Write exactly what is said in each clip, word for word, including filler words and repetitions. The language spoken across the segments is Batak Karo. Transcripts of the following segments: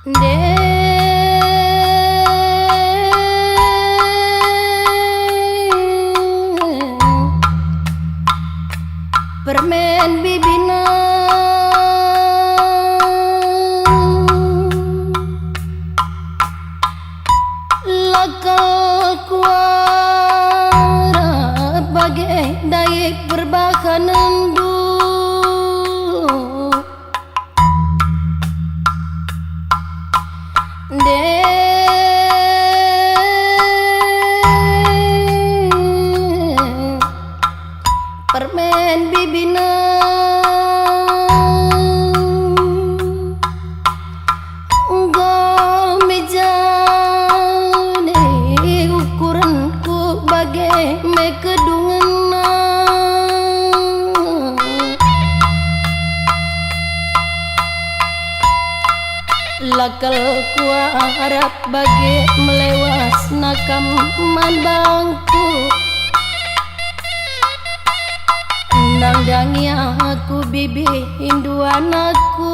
Nde permen bibina, la kal kuarap bage ndai perbahanenndu. Nde permen bibina, enggo mejane ukurenku bage me kedungenna. La kal kuarap bage melewasna kam man bangku. Nandangi aku bibi indu anakku.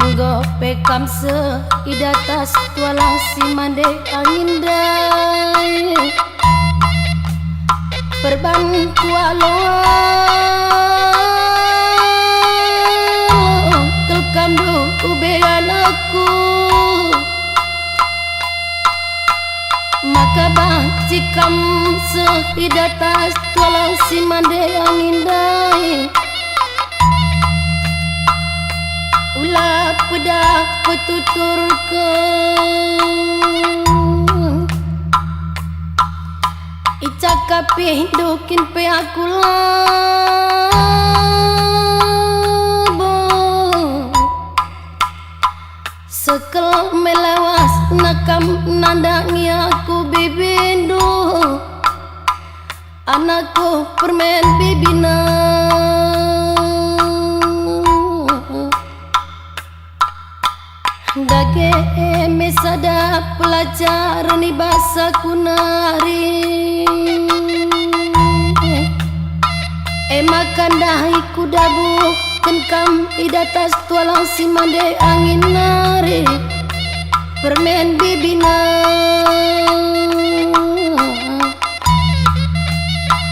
Enggo pe kam seh i datas tualang si mande angin ndai. Perban kualo kal kam du ube anakku. Maka banci kam seh i datas tualang si mande angin ndai. Ula pedah petuturken, icakapindu kin pe aku labo. Sekel melewasna kam nandangi aku bibindu. Anakku permen bibina. Dage me sada pelajaran i basaku nari. E maka ndai kudabuhken kam i datas tualang si mande angin nari. Permen bibina.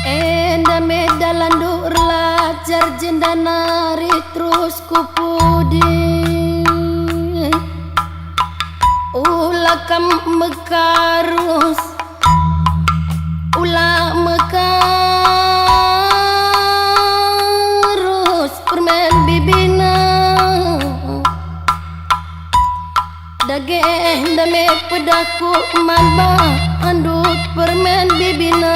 Enda me dalanndu erlajar jenda nari terus ku pudi. Ula kam mekarus, ula mekarus permen bibina. Dage enda me pedahku man bandu permen bibina.